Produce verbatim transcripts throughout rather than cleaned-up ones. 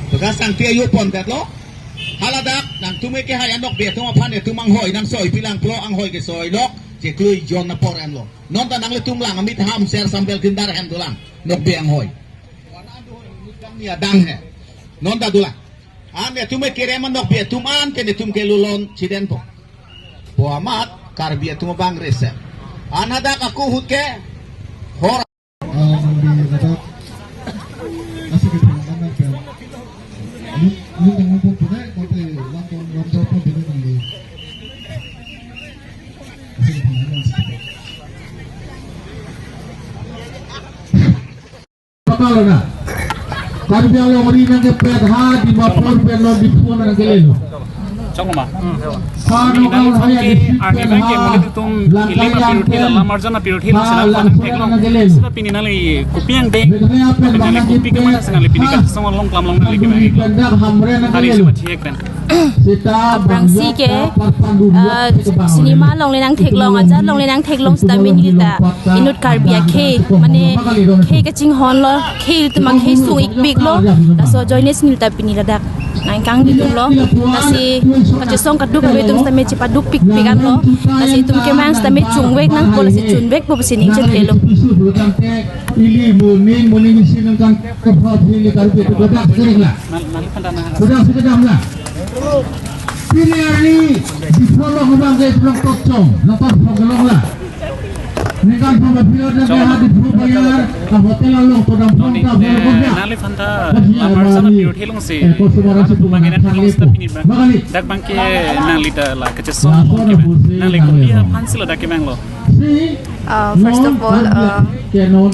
Toka sangti ayo pon katlo. Haladak nangtum ke hai anok be atum aphan etum anghoi nang soi pilang plo anghoi ke soi lok je klui jon na por enlo. Non ta nanglitum lang amit ham ser sambel kindar hem dolang nok be anghoi. Wana do hoi mit kang ni adang he. Non ta dolang. An etum ke kerem anok be atum an ke netum ke lulon chiden po. Po amat Karbi atum abang rese. An hadak ako ahut ke hor. Ah, nang di dapat. Asik kita makan kan. Lu, lu tengok pun punya, kote, wan ton, wan ton pun punya nang di. Asik kita makan kan. Papa lo na. Karbi Anglong ri nang kepet ha, Dimapur pen lo, Diphu nang kelelo. Chong ma. Kano kang haya district pen ha, Langkai yang pen ha, Langso nang kelelo. Meghalaya pen bang nang kepet ha, Kanduri pen dak Hamren nang kelelo. Sita aphrangsi ke, ah, cinema along le nangtheklong, aja along le nangtheklong sitame neli ta inut Karbi akhei, mane khei kachinghon lo, khei tema khei sung-ikpik lo, laso ajoine si neli ta pini ladak nangkang didun lo. Lasi kachesong kadokave atum sitame chepaduk pikpik an lo. Lasi itum kemang sitame chunvek nangpo, lasi chunvekpo pusi ning chethe lo. Ili morning, morning isi nangkang kepha ili Karbi atum kodak sering la. Kodak sering la. Pini hari Diphu along abang ke pulang tokchong, nangkang pulang kelong la. Ningkan pama pilo dan Chong. Ke ha Diphu bayar, ka hotel along to dam Noni, pang ta eh, pulang kodak. Nangli phanta Kodak lamar sana mani. Pirut helong si. Eh, ko semua rasa Anu pulang pulang ini kali helong sita pini bang. Magali. Dak bang ke nangli ta la kachesong Laso mong ke na bang. Busi Nangli nangli kopi lo. Aphan si lo dak ke bang lo. Uh, first of all, uh, uh,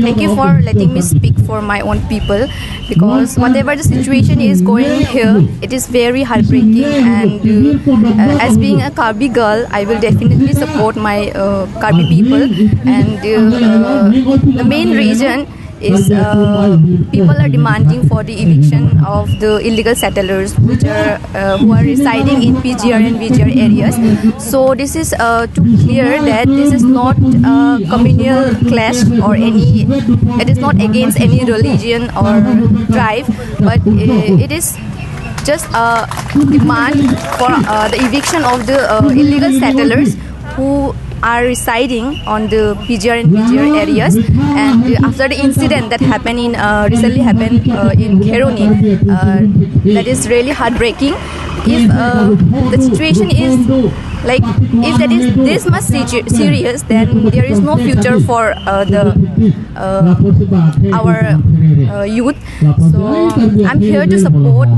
thank you for letting me speak for my own people, because whatever the situation is going here, it is very heartbreaking, and, uh, uh, as being a Karbi girl, I will definitely support my, uh, Karbi people, and, uh, uh, the main reason is, uh, people are demanding for the eviction of the illegal settlers, which are, uh, who are residing in P G R and V G R areas. So this is, uh, to clear that this is not a communal clash or any, it is not against any religion or tribe, but, uh, it is just a demand for, uh, the eviction of the, uh, illegal settlers who are residing on the P G R and V G R areas. And, uh, after the incident that happened in, uh, recently happened, uh, in Kheroni, uh, that is really heartbreaking. If, uh, the situation is like, if that is this much situ- serious, then there is no future for, uh, the, uh, our, uh, youth. So I'm here to support,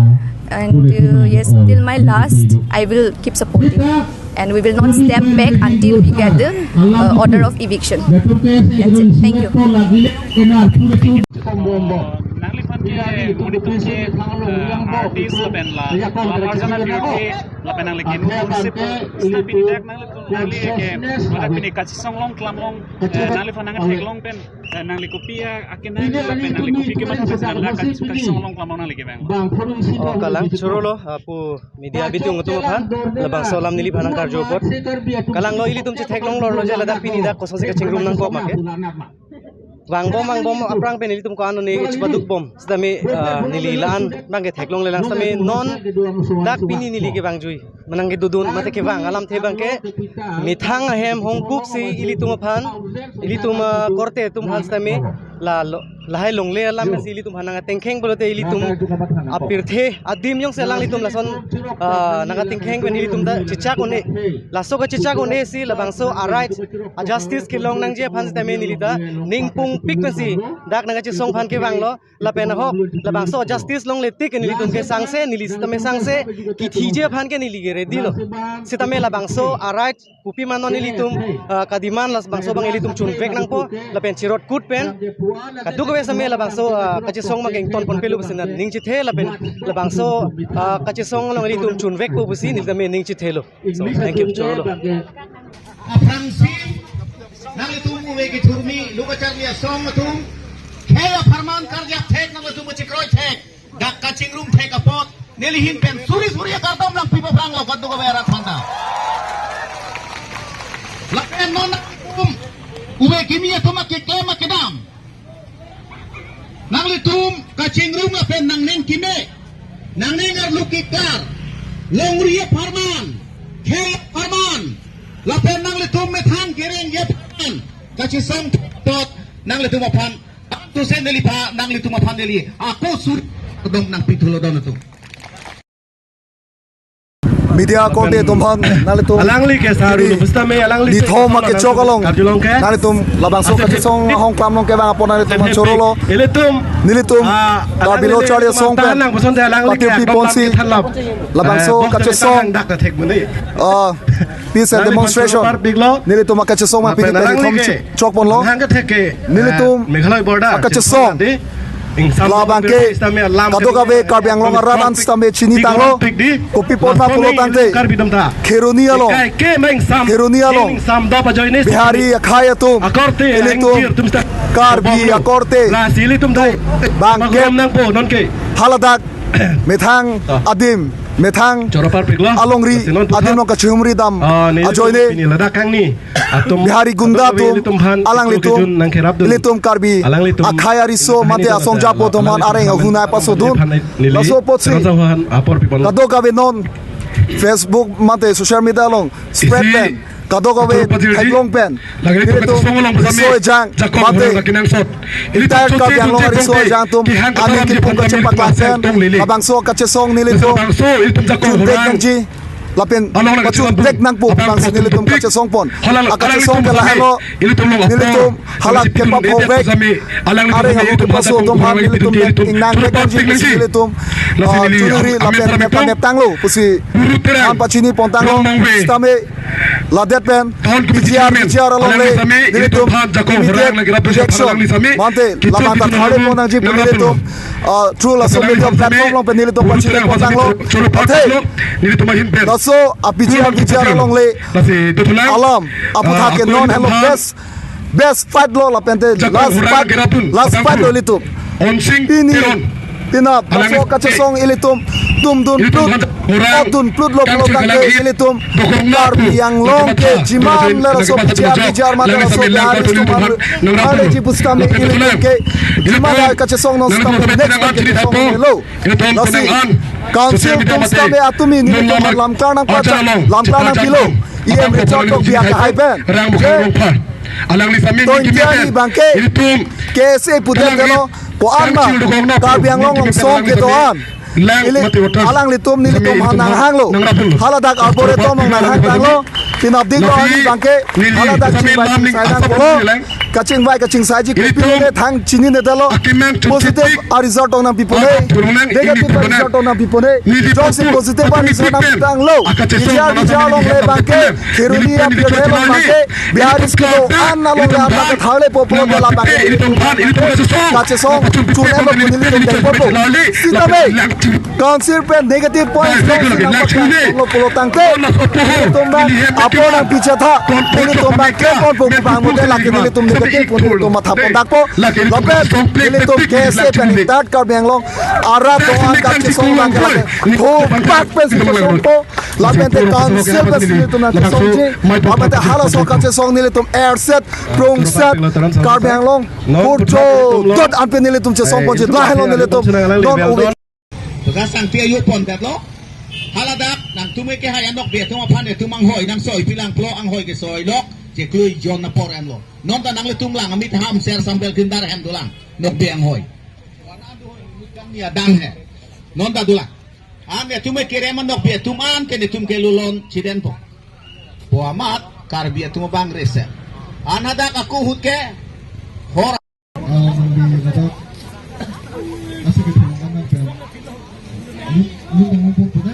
and, uh, yes, till my last, I will keep supporting. And we will not step back until we get the, uh, order of eviction. That's it. Thank you. Nangli phan ke muni tum ke, eh, artist lapen la, la marjana beauty lapen nangli ke nu tum sip, sita pini dak nangli tum nangli ke, mata pini kachesong long klam long, eh, nangli phan nangtheklong pen, eh, nangli kopi a, akenang lapen nangli kopi kematha pasi nangli kachesong long klam long nangli ke bang. Oh, kalang choro lo, apu media bitung atum aphan, labangso alam neli phan nangkarju apot. Kalang lo ilitum chetheklong lo je ladak pini dak kosonsi kachingrum nangkok ma ke. Vangbom, vangbom aphrang pen ilitum ko-an ne chepaduk bom. Sitame, ah, neli la-an bang ke theklong lelang sitame non dak pini neli ke vangjui. Manang kedodun mate kevang alamthe bang ke methang ahem hongkuk si ilitum aphan, ilitum, ah, korte atum aphan sitame la lo, lahai longle alam si ilitum aphan nangkatengkheng pulote ilitum apirthe adim jongsi alanglitum lason, ah, nangkatengkheng pen ilitum ta chechak un-e. Laso kachechak un-e si labangso a-right, a-justice kelong nangji aphan sitame neli ta ning pungpik pensi dak nangkachesong aphan kevang lo. Lapen ahok labangso justice longle tik nelitum ke sangse, neli sitame sangse, kithiji aphan ke neli ke ready lo. Sitame labangso a-right kopi ma non ilitum, ah, ka-demand labangso bang ilitum chunvek nangpo, lapen chirot kut pen kadokave sitame labangso, ah, kachesong ma ke ington ponpe lo pusi nang ning chethe lapen labangso, ah, kachesong along ilitum chunvekpo pusi neli tame ning chethe lo. So, thank you. Choro lo. Aphrangsi nanglitum uve kethurmi, lo kacharli asong atum, khei apharman karjap thek, nanglitum chekroi thek, dak kachingrum thek apot, neli ahin pen suri suri akardom nangpipo aphrang lo kadokave arat aphanta. Lapen non nanglitum Ove kimi atum akeklem akedam. Nanglitum kachingrum lapen nangning keme, nangning arlo kekar, longri apharman, khei apharman, lapen nanglitum methang kereng apharman kachesong apot nanglitum aphan, to se neli pha, nanglitum aphan neli ako sur dong nangpithulo don atum. Media korte atum aphan nanglitum, alangli ke saru ini lo, pusitame alangli nithom akechok along karjulong ke. Nanglitum labangso kachesong ahongklam along kevang apot nanglitum aphan chorolo. Ilitum, nelitum, ah, Karbi alangli lo charli asong pen tahan lang pusonte alangli ke pathupi akdom ponsi, lang kethan lap. Labangso, eh, box kachesong dak ta thek muni. Ah, peace and demonstration. Nelitum akachesong ma pini alangli nithom ke chokponlo. Hang ke thek ke, nelitum, eh, Meghalaya border akachesong. Di, ingsam labang ke, sitame alam kadokave Karbi Anglong arat an sitame chinitanglo. Kopi apot ma pulo tangte, Karbi dam ta. Kheroni along. Kai ke ma ingsam, Kheroni along, ingsam do pajoine Bihari akhei atum, akorte, ilitum, aingkir atum sita Karbi akorte. Lasi ilitum dai bang ke pagrom nangpo non ke. Haladak methang, ah, adim, methang choro parpiklo. Alongri, lasi non adim along kachihumri dam, ah, ne ajoine pini ladak kangni atum, Bihari gunda atum, ilitum aphan alanglitum, kejun nangkerap dun. Ilitum Karbi, alanglitum akhei ariso mate asong japo atum aphan areng ahunai pasodun. Neli laso apotsi, apor pipon, kadokave non Facebook mate social media along spread pen, kadokave theklong pen, lagi nelitum kachesong along riso ejang, jakong mate horang lagi nangsot. Entire Karbi Anglong ariso ejang atum, aning kipum kachepaklang pen, labangso kachesong nelitum, labangso ilitum jakong chuntek horang nangji, lapen along lagi pachuntek nangpo, labangso nelitum kachesong pon. Akachesong ke lahelo, ilitum along nelitum hala kepaphovek, areng ahut paso atum aphan nelitum ingnang mek nangji pusi nelitum, ah, chunri lapen nep nep tanglo pusi an pachini pon tanglo. Sitame ladet pen P G R, P G R along le nelitum immediate reaction mate labang ta thale pon nangji pu nelitum, ah, through laso media platform along pen nelitum pachini pon tanglo. Athe laso a P G R, P G R along le alam aputhak ke non helo best, best fight lo lapente last fight, last fight lo ilitum. Pini, pini laso kachesong ilitum tumdun plut, otdun plut lo pulo tangte ilitum Karbi Anglong ke jiman le laso P G R, P G R mate laso Bihari atum aphan arji pusitame ilitum ke jiman le kachesong non sitame next ke kachesong lo. Lasi council atum sitame atumi nelitum aphan lamklar nangpachak, lamklar nangpilo. E M Richard Tokbi akehai pen. Alangli sami to ningkimi India pen, ni bangke ilitum K S A pudet alangli lo, ko-an ma Karbi Anglong angsong kedo-an, lang ili mati water, alanglitum nelitum sami aphan nanghanglo. Nangraplo. Haladak arboretum nanghang tanglo. Pinapdik lo, lasi ani bangke neli haladak sami chingvai lam ning chingsai asap nangkoklo. Lang. Kachingvai kachingsaiji ilitum kopi le thang chinine detlo. Akimang chuti positive tik a result tong nangpipone. Negative a result tong nangpipone. Neli jongsi positive a result nangpi tanglo, akachesong, P G R, P G R along le bangke, Kheroni apirthe along bangke, Bihari kedo-an along le arta kethar le pulo pulo de la bangke kachesong chun-etlo pu nelitum dengponpo. Sitame council pen negative points jongsi nangpaklang lo pulo tangte, nelitum bang apor nangpichetha, nelitum bang klem ponpo pu bang mode lake nelitum negative pu nelitum matha pondakpo. Lapen nelitum K S A pen entire Karbi Anglong arat do-an kachesong bang ke lake ho pak pensi chesongpo. Lapente council pensi nelitum nangchesongji. Lapente halaso kachesong nelitum erset prongset Karbi Anglong kurcho dot an pen nelitum chesong ponji. Lahelo nelitum non ove. Tuka sangti ayo pondetlo. Haladak nangtum ke hai anok be atum aphan etum anghoi nangsoi pilang pulo, anghoi kesoilok, cheklui jon apor enlo. Non ta nanglitum lang amit ham ser sambel kindar hem dolang. Nokbe anghoi. Wana do hoi mit kang ni adang he. Non ta dolang. An etum kerem anokbe atum an ke netum ke lulon chidenpo. Po amat Karbi atum abang rese. An hadak ako ahut ke hor. Ah, sambil kata, asik itu, anak, ya. Lu, lu mau ngumpul punya?